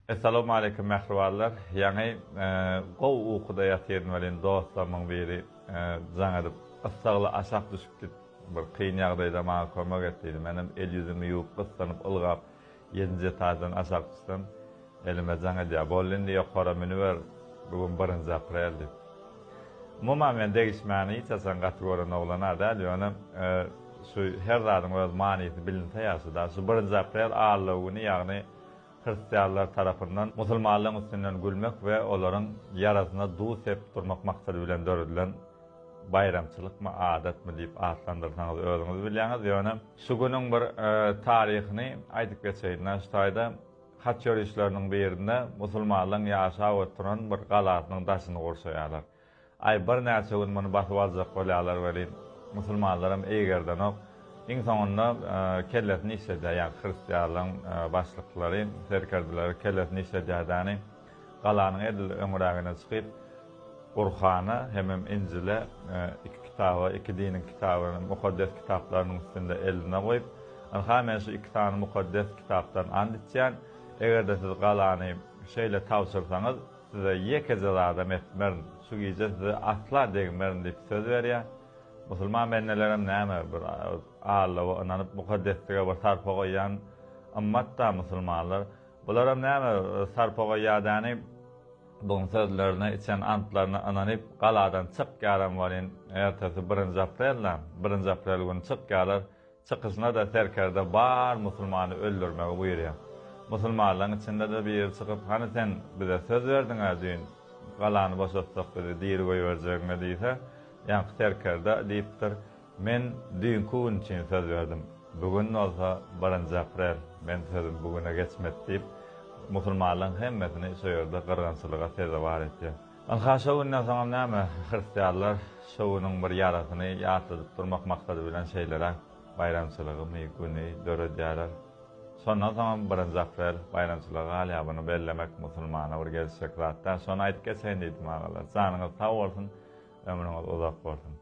Essalawmaleýkim mähribanlar. Ýaňy gowy ukuda ýatyryn welin dostlarymyň biri jaň edip gyssagly aşak düşüp git bir kyn ýagdaýda maňa kömek et diýdi. Menem el ýüzümi ýuwup gyssanyp ylgap ýedinji etaždan aşak düşsem elime jaň edýär. Boldy indi ýokara münüber bu gün birinji aprel diýip. Umuman men degişmäni hiç haçan gaty gören oglan-a däl ýöne şu her zadyň öz manysy bilinse ýagşy-da. Şu birinji aprel Alla güni ýagny Hristianlar tarapyndan musulmanlaryň üstünden gülmek we olaryň ýarasyna duz sepip durmak maksady bilen döredilen baýramçylykmy, adatmy diýip atlandyrsaňyz özüňiz bilýäňiz, ýöne şu günüň bir taryhyny aýdyp geçeýin. Şu taýda haç ýörişleriniň birinde musulmanlaryň ýaşap oturan bir galasynyň daşyny gurşaýarlar. Aý, birnäçe gün muny basyp aljak bolýarlar welin, musulmanlaram eýgerdenok. Iň soňunda kellesini işledýär, ýagny hristianlaryň başlyklary, serkerdeleri kellesini işledýär-däni, galanyň edil öňrägine çykyp, Gurhana hemem Injile, iki kitaba, iki diniň kitabyny, mukaddes kitaplarynyň üstünde eline goýup, Ynha, men şu iki sany mukaddes kitapdan ant içýän, eger-de siz galany şeýle tabşyrsaňyz, Size ýekeje zadam etmerin, şu gije size asla degmerin diýip söz berýär. Musulman bendelerem näme, bir Allawa ynanyp, mukaddeslige bir sarpa goýýan ymmat-da musulmanlar. Bularam näme, sarpa goýýar-däni, buň sözlerine, içen antlaryna ynanyp, galadan çykýaram welin, ertesi birinji aprel-dä, birinji aprel güni çykýarlar. Çykyşyna-da serkerde bar musulmany öldürmegi buýurýar. Musulmanlaryň içinde-de biri çykyp, Hany sen bize söz berdiň-ä düýn, galany boşatsak bizi diri goýberjegiňe diýse, ýaňky serkerde diýipdir, Men düýnki gün üçin söz berdim, bu gün bolsa birinji aprel, men sözüm bu güne geçmedi diýip, musulmanlaryň hemmesini şo ýerde gyrgynçylyga sezewar etýär. Ynha şo günden soňam näme, hristianlar şo günüň bir ýarasyny ýatladyp durmak maksady bilen şeýleräk baýramçylygymy, güni döredýärler. Şondan soňam birinji aprel baýramçylygy galýar, muny bellemek musulmana bir gelişjek zat däl. Şony aýdyp geçeýin diýdim agalar. Janyňyz sag bolsun, ömrüňiz uzak bolsun.